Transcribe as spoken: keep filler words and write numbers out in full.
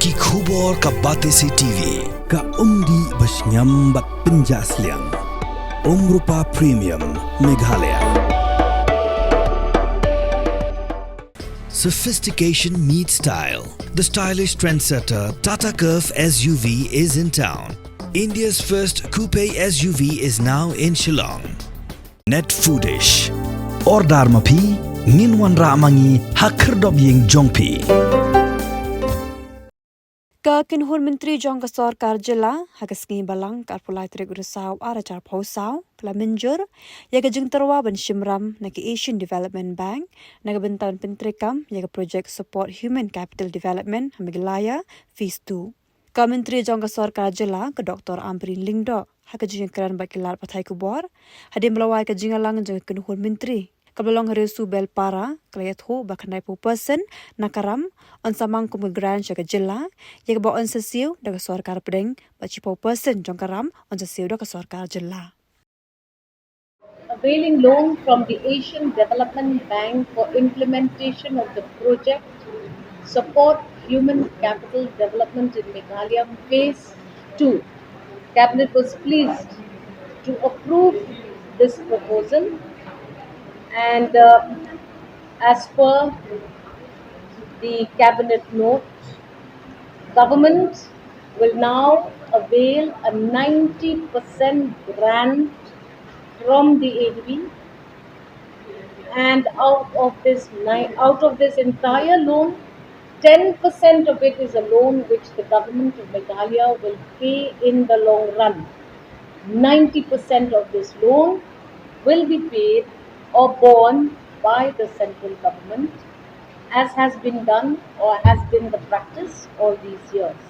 Ki khubor ka Batesi T V, ka umdih ba shngiam bad pynjah sliang. Umrupa Premium, Meghalaya. Sophistication meets style. The stylish trendsetter Tata Curvv S U V is in town. India's first coupe S U V is now in Shillong. Net Foodish. Order ma phi, ngin wanrah ma ngi ha khyrdop ïing jong phi. Ka kynhun myntri jong ka sorkar jylla ha ka sngi Balang ka arphew lai tarik u Risaw ar hajar arphew saw ka la mynjur ïa ka jingtyrwa ban shim ram na ka Asian Development Bank na ka bynta ban pyntreikam ïa ka projek Support Human Capital Development ha Meghalaya Phase two. Ka myntri jong ka sorkar jylla ka Doctor Ampareen Lyngdoh ha ka jingïakren bad ki lad pathai khubor hadien ba la wai ka jingïalang jong ka kynhun myntri kaba la long ha Riewsu Belpara, ka la ïathuh ba khyndaiphew percent na ka ram yn sa mang kum ka grant sha ka jylla, ïa kaba yn sa siew da ka sorkar pdeng, bad shiphew percent jong ka ram yn sa siew da ka sorkar jylla. Availing loan from the Asian Development Bank for implementation of the project Support Human Capital Development in Meghalaya Phase two. Cabinet was pleased to approve this proposal, and, uh, as per the cabinet note, government will now avail a ninety percent grant from the A D B, and out of this ni-, out of this entire loan, ten percent of it is a loan which the government of Meghalaya will pay in the long run. Ninety percent of this loan will be paid or borne by the central government, as has been done or has been the practice all these years.